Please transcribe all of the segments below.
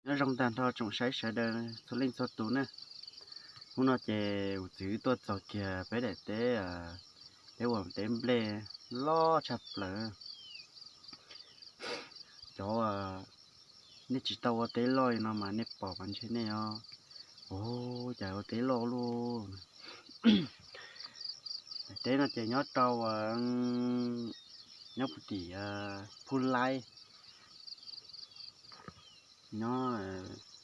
Nyob zoo tag nrho tsoom saib sawv daws txhua leej txhua tus na. Hnub no ces kuv txiv wb tuaj txog kiag peb daim teb, peb ua teb nplej loj tshaj plaws. Cov nej tsis tau ua teb loj li no mas nej pom mas ntshe nej os, ua cas ua teb loj luaj. Daim teb no ces nyob rau, nyob puag tim Phu Laib, nyob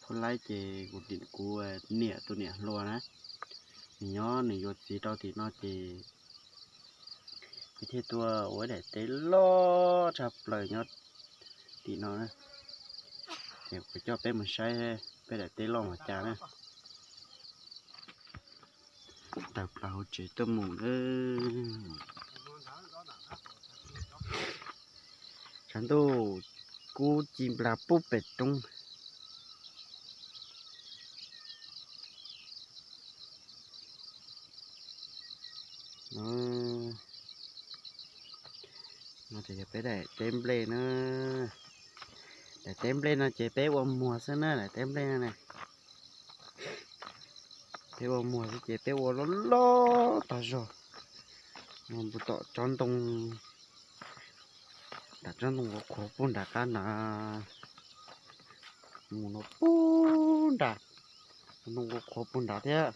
Phu Laib ces kuv, kuv niam tus niam hluas na, nws nyob nws yuav txiv rau tim no ces nws thiaj tuaj ua daim teb loj tshaj plaws nyob tim no na. Ces kuv coj peb mus saib peb daim teb loj mas cas na. Tawm plaws hauv tsev tuaj mus na. Tshav ntuj kub ci nplas pub pem roob. No ces yog peb daim teb nplej na. Daim teb nplej no ces peb ua muag xwb na, daim teb nplej no na. Peb ua muag xwb ces peb ua loj loj tag zog. Mus tom tsob ntoo, nram tsob ntoo qhuav qhuav puag nram qab nrad, mus no puag nram, ntoo qhuav qhuav puag nrad thiab.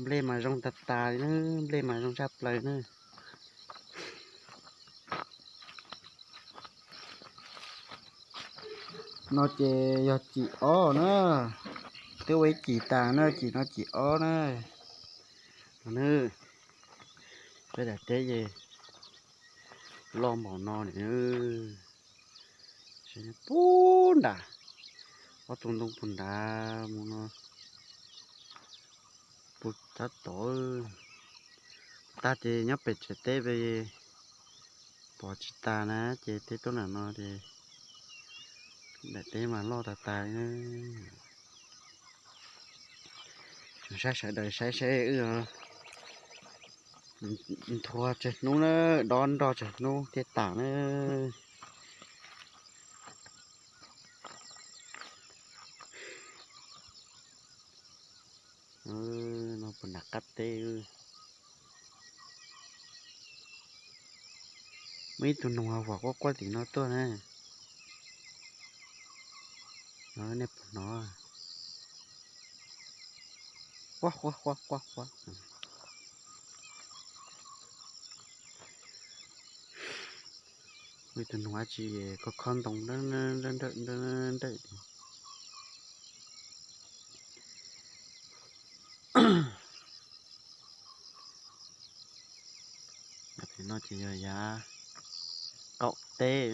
Nplej mas zoo tag tas li na, nplej mas zoo tshaj plaws na. No ces yog cim ob na, twb ua ib cim tas na, cim no cim ob na. Peb daim teb ces loj npaum no ni, puag nrad, ob tug ntoo puag nrad mus no puag tab tom. Tag ces nyob pem tsev teb pem pom tsis tas na ces teb tuaj nram no ces daim teb mas loj tag tas li. Tsoom saib sawv daws saib seb wb nthua tsawg hnub na, dob nroj tsawg hnub thiaj tas na. No puag nram qab teb. Muaj ib tug noog huam quaj quaj tim no tuaj na. Nej puas hnov? Quaj quaj quaj quaj quaj. Muaj ib tug noog dab tsi khob khob ntoo nrawm nrawm. Tim no ces yog yav qaum teb.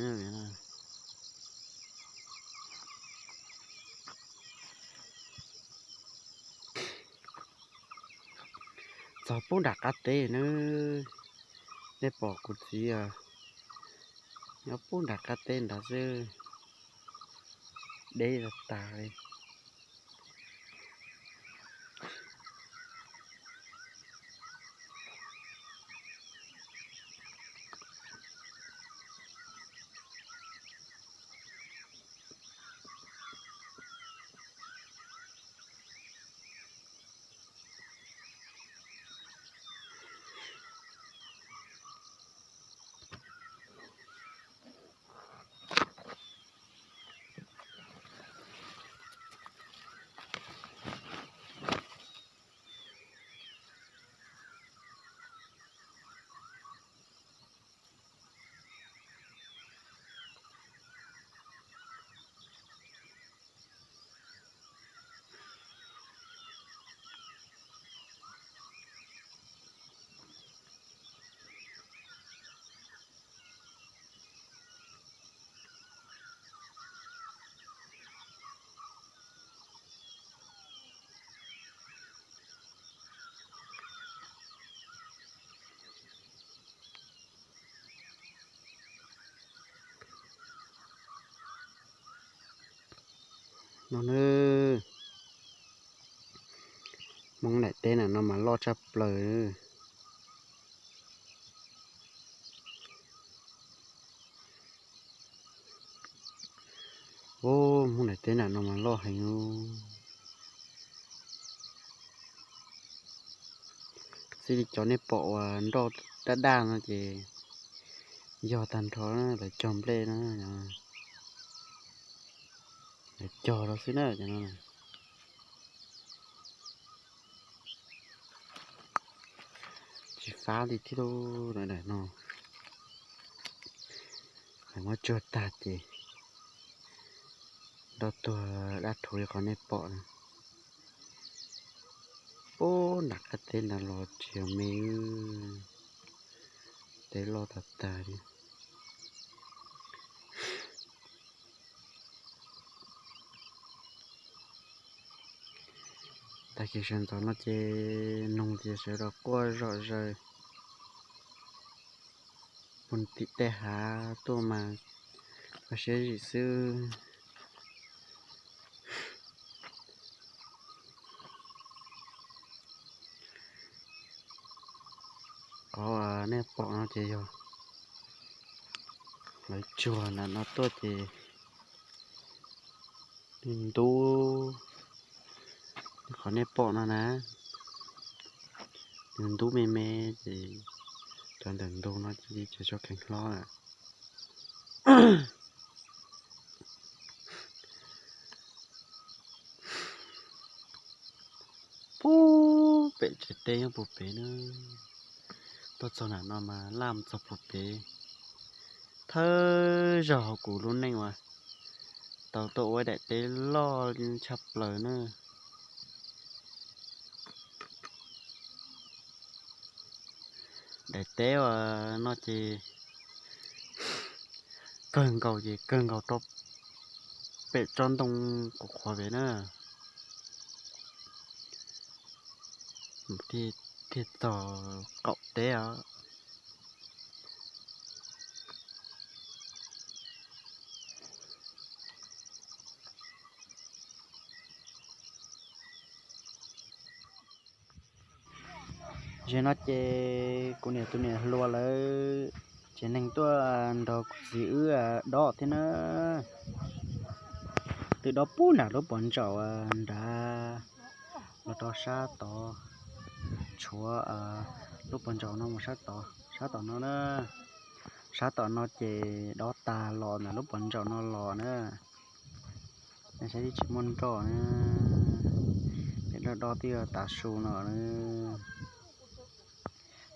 Txog puag nram qab teb na, nej pom kuv txiv nyob puag nram qab teb nrad xwb, deb tag tag li. No na, Hmoob daim teb na no mas loj tshaj plaws. Ub, Hmoob daim teb nram no mas loj heev. Xij li cov nej pom uas nroj daj daj no ces yog tag nrho, lawv cog nplej na, lawv cog rau xwb na cov no. Tsis fab li thiab lauj, daim no. Lawv muab tsuag tag ces nroj tuag dab rhuv li qhov nej pom na. Ub, nram qab teb ntawd los tsis yog me, teb loj tag tag li. Tag kis sawv ntxov no ces noog ces sawv daws quaj zom zaws puag tim tej hav tuaj mas kho siab zim xwb. Qhov nej pom no ces yog lawv tsuag nram no tuaj ces ntub, qhov nej pom no na, nws ntub me me ces cov ntawm ntug no cia li tsis tshua kheev hlob lawm. Puag pem tsev teb nyob puag pem na, tuaj txog nram no mas laj mus txog puag pem. Thawj zaug hauv kuv lub neej uas tau tuaj ua daim teb loj tshaj plaws na. Daim teb uas no ces kawg nkaus ces kawg nkaus rau pem tsob ntoo qhuav qhuav pem na, thiaj txog qaum teb os. Zaum no ces kuv niam tus niam hluas lawv tsev neeg tuaj nrog kuv txiv wb dob thiab na. Twb dob puag nram lub pov ntsaum nrad los rau sab tod, tshuav lub pov ntsaum no mus sab tod, sab tom no na. Sab tom no ces dob tag los ntawm lub pov ntsaum no los na. Nej saib twb tsis muaj nroj na, peb dob dob twb yog tav su no na.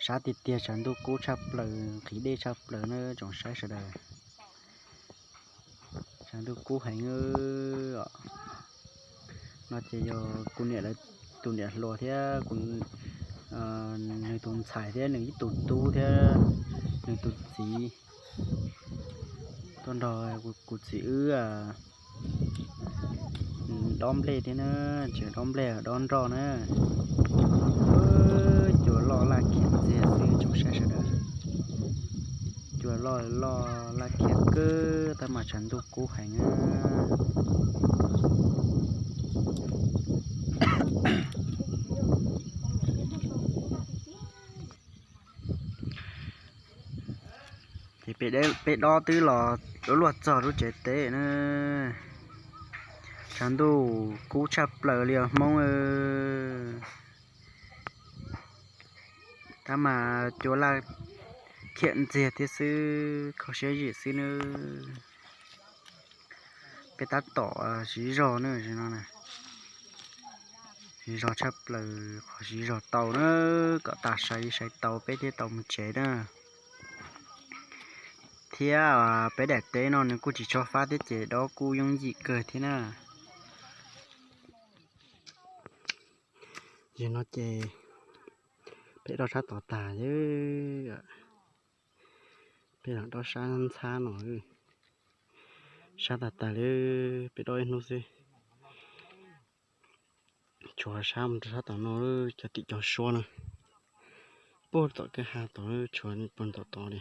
Sab tiag tiag tshav ntuj kub tshaj plaws, nqhis dej tshaj plaws na tsoom saib sawv daws. Tshav ntuj kub heev os. No ces yog kuv niam lawv tus niam hluas thiab nws tus ntxhais thiab nws ib tug tub thiab nws tus txiv tuaj nrog kuv txiv wb dob nplej thiab na, tsis dob nplej dob nroj na. Cua loj laj khiam ntxiag xwb tsoom saib sawv daws. Cua loj loj laj khiam kawg tab mas tshav ntuj kub heev na. Ces peb dob twb los luaj luaj txog lub tsev teb na. Tshav ntuj kub tshaj plaws li os Hmoob. Tab mas cua laj khiam ntxiag thiab xwb, kho siab zim xwb nawb. Peb tab tom siv zog na, no siv zog tshaj plaws qhov siv zog tau na, kom tas sai sai tau peb thiaj tau mus tsev na. Thiab peb daim teb no nws kuj tsis tshua fab thiab ces dob kuj yooj yim kawg thiab na. Yog no ces peb dob sab tod tag, peb los dob sab ntxhab no, sab tag tag li, peb dob ib hnub xwb. Tshuav sab mus rau sab tom no, cov tim cov suab no, puag tom kwj ha tod, tshuav puag tom tod li.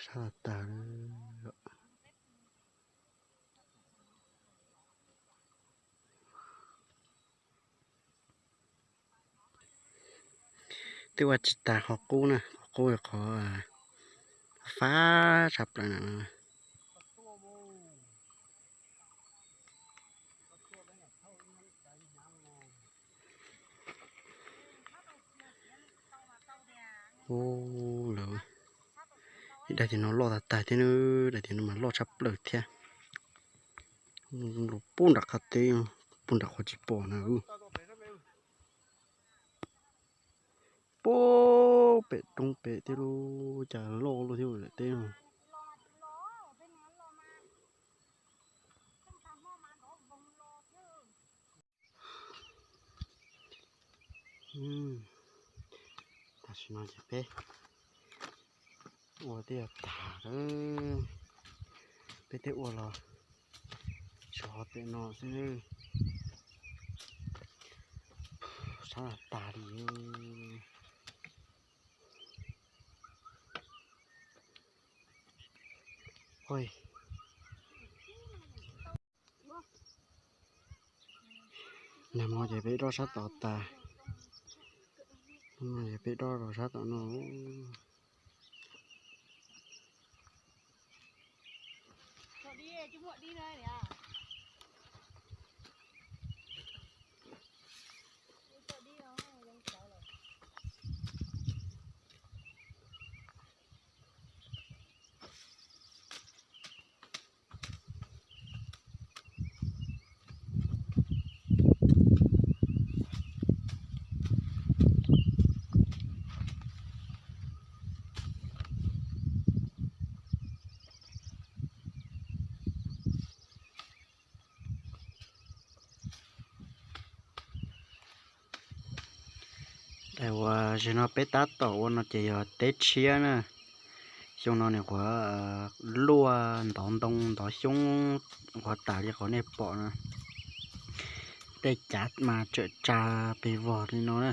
Sab tag tag. Twb ua tsis tag qhov qub na, qhov qub yog qhov fab tshaj plaws na. Ub, lawv, daim tias no loj tag tag thiab na, daim tias no mas loj tshaj plaws thiab. Los puag nram qab teb, puag nram qhov tsis pom na. Puag pem roob pem thiab lauj, cas loj luaj thiab daim teb no. Tam sim no ces peb ua twb yuav tag lawm, peb twb ua los tshuav pem no xwb, sab tag li. Nag hmo ces peb dob sab tod tas, nag hmo ces peb dob rau sab tom no. Daim uas zaum no peb tab tom ua no ces yog teb tshiab na. Xyoo no nws qhuav luaj ntov ntoo ntov xyoob qhuav tas li qhov nej pom no. Tej cav mas tsawm tsa pes vog li no na.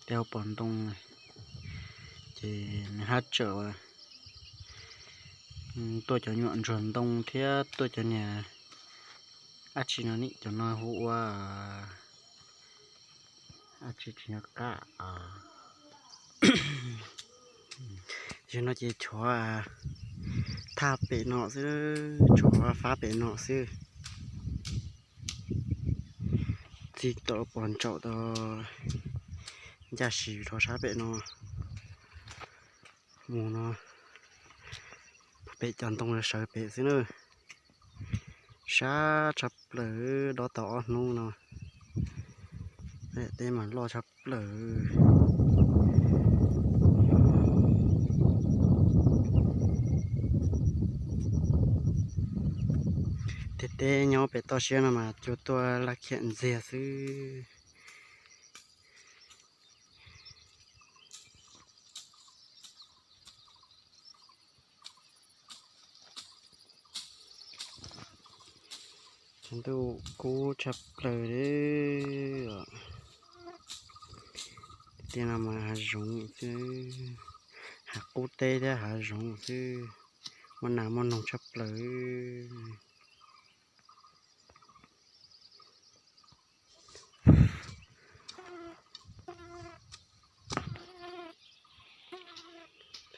Tej hauv paus ntoo ces nws haj tsawm tuaj cov nyuam ntsuag ntoo thiab tuaj cov niag dab tsi no ne, cov no hu ua dab tsi tsis nco qab. Zaum no ces tshuav thaj pem no xwb, tshuav fab pem no xwb. Txij tau pos ntsaum tau ncaj si rau sab pem no mus no, pem cov ntoo sawv pem xwb na. Sab tshaj plaws, dob tau ob hnub no, teb mas loj tshaj plaws. Tej teb nyob pem toj siab no mas cua tuaj laj khiam ntxiag xwb. Cov ntuj kub tshaj plaws li. Tiaj no mas hav zoov xwb, hav qub teb thiab hav zoov xwb, muaj nas muaj noog tshaj plaws.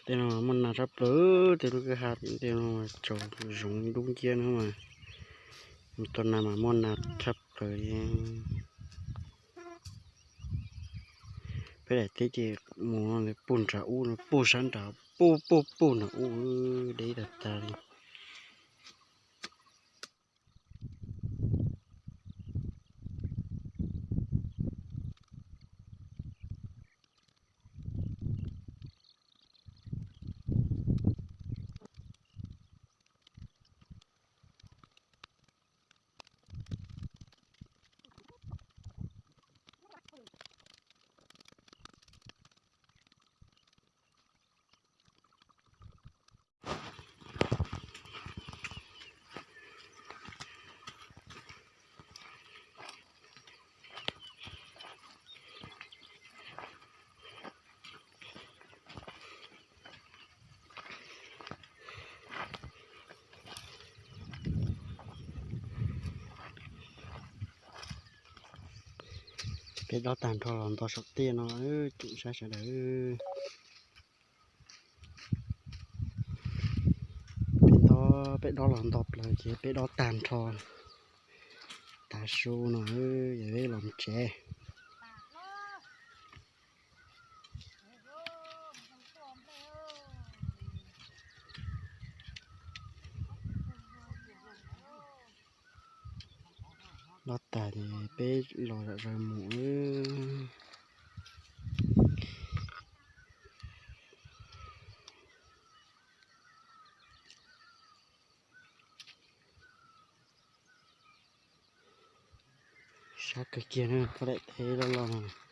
Tej no muaj nas tshaj plaws, tej lub kwj ha tej no tsaus zoov dub nciab no mas, mus tau nas mas muaj nas tshaj plaws li. Peb daim teb ces mus no puag nram ub no, puag sab nram, puag puag puag nram ub, deb tag tag li. Peb dob tag nrho los nto saum tiaj no, tsoom saib sawv daws. Peb dob, peb dob los nto plaws ces peb dob tag nrho tav su no, yog peb los tsev. Dob tag ces peb los zom zaws mus. Sab kawg kiag na, koj daim teb loj loj no.